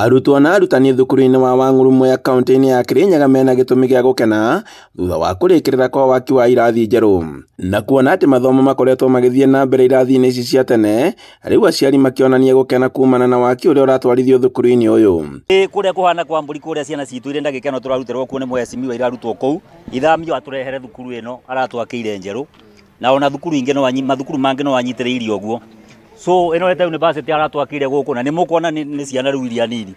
Arutwo na arutani thukuru-inĩ wa Wang'uru Mwea kaunti-inĩ ya Kirinyaga mena gĩtũmi gĩa gũkena thutha wa kũrĩkĩrĩra kwa waki wa irathi njerũ na kuona atĩ mathomo makoretwo magĩthiĩ na mbere irathi-inĩ ici cia tene. Rĩu aciari makĩonania gũkena kumana na waki ũrĩa ũratwarithio thukuru-inĩ ũyũ. Kũrĩa kũhana kwa mbũri kũrĩa ciana citũ irĩ na gĩkeno tũrarutĩrwo kuo nĩ mheshimiwa irarutwo kũu ithamio atũrehere thukuru ĩno aratwakĩire njerũ na ona thukuru ingĩ no mathukuru mangĩ no anyitĩrĩirie ũguo. So ĩno nĩ ta university aratwakĩire gũkũ na nĩ mũkuona nĩ ciana rĩu iria nini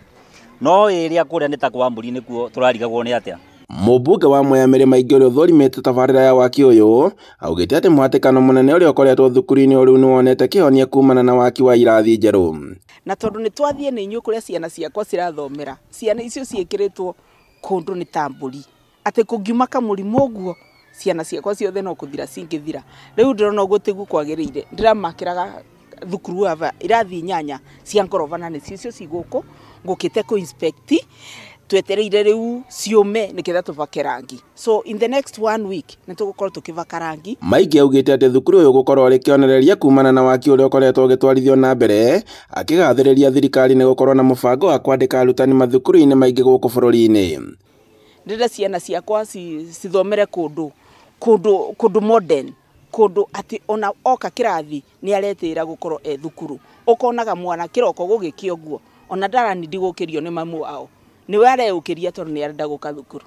no ĩrĩa kũrĩa nĩ ta kwa mbũri nĩkuo tũrarigagwo nĩ atĩa. Mũmbunge wa Mwea Mĩrĩma Ingĩ ũrĩa ũthũrimĩte tabarĩra ya waki ũyũ augĩte atĩ mũhatĩkano mũnene ũrĩa ũkoretwo thukuru-inĩ ũrĩu nĩwonete kĩhonia kumana na waki wa irathi njerũ. Na tondũ nĩ twathiĩ nĩ inyuĩ kũrĩa ciana ciakwa cirathomera, ciana icio ciĩkĩrĩtwo kũndũ nĩ ta mbũri atĩ kũngiuma kamũrimũ ũguo ciana ciakwa ciothe no kũthira cingĩthira. Rĩu ndĩrona ũguo tiguo kwagĩrĩire, ndĩramakĩraga thukuru ava irathi inyanya cia ngoroba na nĩcio icio ci gũkũ ngũkĩte kũ inspect twetereire rĩu ciũme nĩgetha tũbake rangi. So in the next 1 week nĩ tũgũkorwo tũkĩbaka rangi. Maingĩ augĩte atĩ thukuru ũyũ gũkorwo ũrĩ kĩonereria kumana na waki ũrĩa ũkoretwo ũgĩtwarithio na mbere, akĩgathĩrĩria thirikari nĩ gũkorwo na mũbango wa kwandĩka arutani mathukuru-inĩ maingĩ gũkũ bũrũri-inĩ. Ndĩrenda ciana ciakwa cithomere kũndũ kũndũ kũndũ modern, kũndũ atĩ ona oka kĩrathi nĩ aretĩĩra gũkorwo e thukuru. Ũkonaga mwana kĩroko gũgĩkĩa ũguo ona ndaranindi gũkĩrio nĩ mamu wao, nĩwe areũkĩria tondũ nĩ arenda gũka thukuru,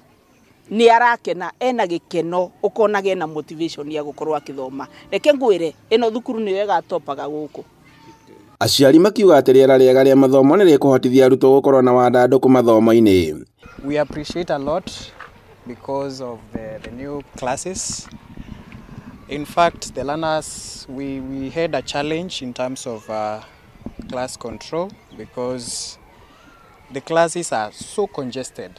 nĩ arakena, ena gĩkeno, ũkonaga ena motivation ya gũkorwo akĩthoma. Reke ngwĩre ĩno thukuru nĩyo ĩgatopaga gũkũ. Aciari makiuga atĩ rĩera rĩega rĩa mathomo nĩ rĩkũhotithia arutwo gũkorwo na wandandũku mathomo-inĩ. We appreciate a lot because of the new classes. In fact, the learners, we had a challenge in terms of class control because the classes are so congested.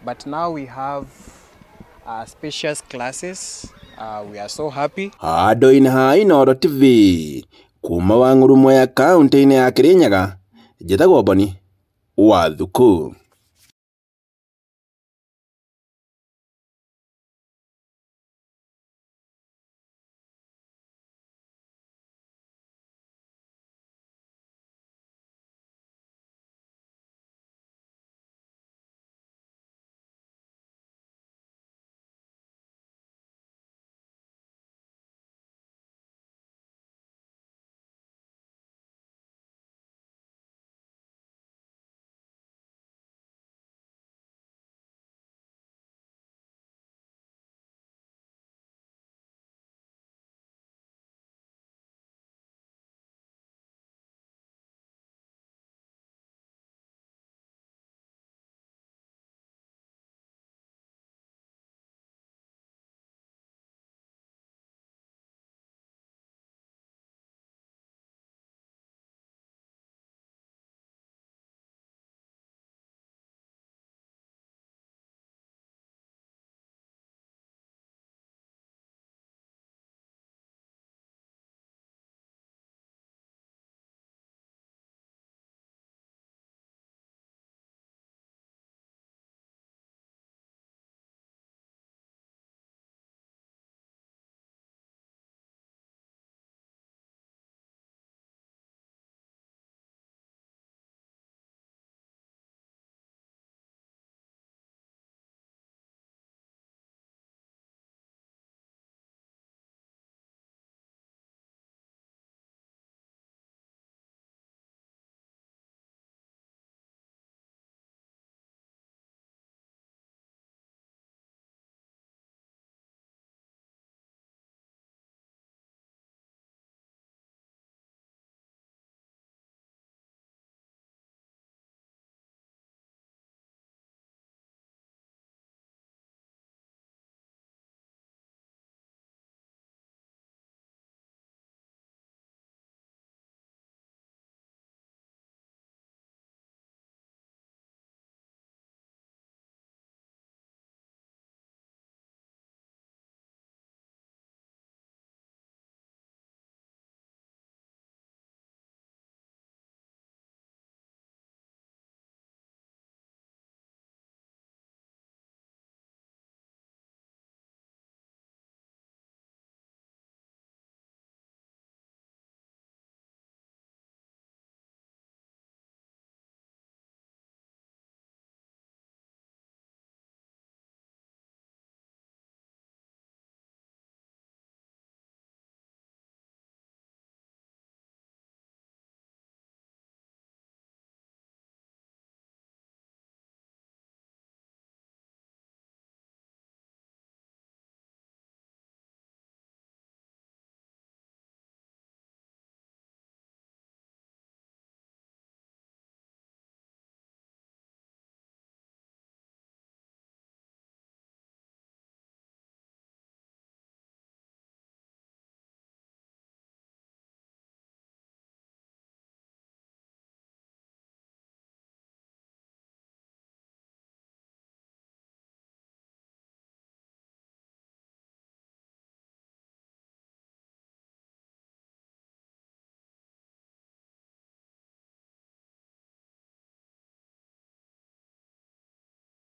But now we have spacious classes. We are so happy. Handũ-inĩ ha Inooro TV kuma Wang'uru Mwea kaunti-inĩ ya Kirinyaga, njĩtagwo Boni wa Thuku.